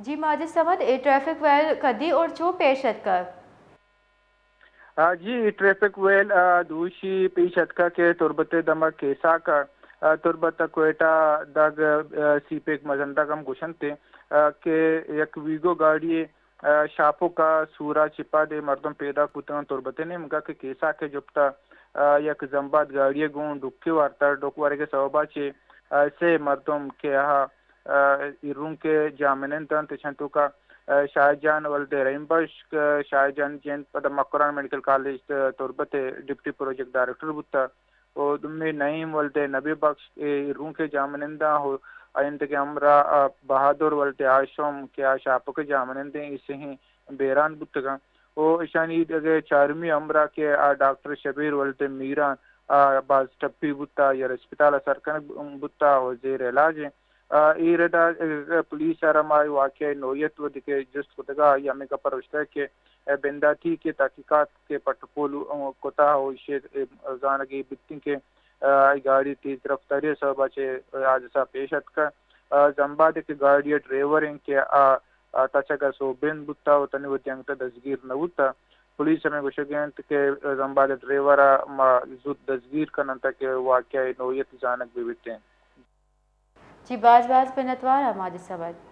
جی ماجد صمد، اے traffic well کدی اور چوں پیش اتکگ؟ آ، جی، اے ٹریفک ویل، آ، دوشی پیش اتکگ کہ تربت ءِ دمگ کیساک ءَ، آ، تربت ءَ کوئٹہ دگ، آ، سی پیک مزن دگ ہم گوشنت، آ، کہ یک ویگو گاڑی، آ، شاپک ءَ سورا چپا دے مردم پیداک بوتگاں تربت ءِ نیمگا کہ کیساک ءِ جپتا، آ، یک زمباد گاڑی ءَ گوں ڈکی وارتا۔ ڈک ورگ ءِ سوبا چہ، آ، سے مردم کہ آہاں آ، ایرونک ءِ جاہمنند انت، اشاں توکا، آ، شاہ جان ولد ءِ رحیم بخش، آ، شاہ جان جند پدا مکران میڈیکل کالج ت-، تربت ءِ ڈپٹی پروجیکٹ ڈائریکٹر بوتا، و دومی نعیم ولد ءِ نبی بخش، اے ایرونک ءِ جاہمننداں، و آیندگہ ہمراہ، آ، بہادر ولد ءِ ہاشم کہ آ شاپک ءِ جاہمنندیں، اے سہیں بیران بوتگاں۔ و اشانی دگہ چارمی ہمراہ کہ آ ڈاکٹر شبیر ولد ءِ میران، آ، باز ٹپی بوتا، یا اسپتال ءَ سر کنگ بوتا و زیر علاج انت۔ آ، اے ردا، آ، پولیس ءَ را ما اے واقعہ ءِ نوعیت و دگہ جست کتگا، آئی ہمے گپ ءَ رشتہ کہ، آ، بنداتی کہ تحقیقات کہ پٹ پول، آ، کتا و ایشی ءِ، آ، زانگ اے بیتیں کہ، آ، اے گاڑی تیز رفتاری ءِ سبب ءَ چہ حادثہ پیش اتکا۔ آ، زمباد کہ گاڑی ءِ ڈرائیور انت کہ آ، آ، تچگ ءَ سوبین بوتا و تنی وتی انگت ءَ دزگیر نہ بوتا۔ پولیس ہمے گوشگ ءَ انت کہ زمباد ڈرائیور ءَ ما زوت دزگیر کنن تاکہ واقعہ ءِ نوعیت زانگ بہ بیتیں۔ جی باز باز منتوار آں ماجد صمد۔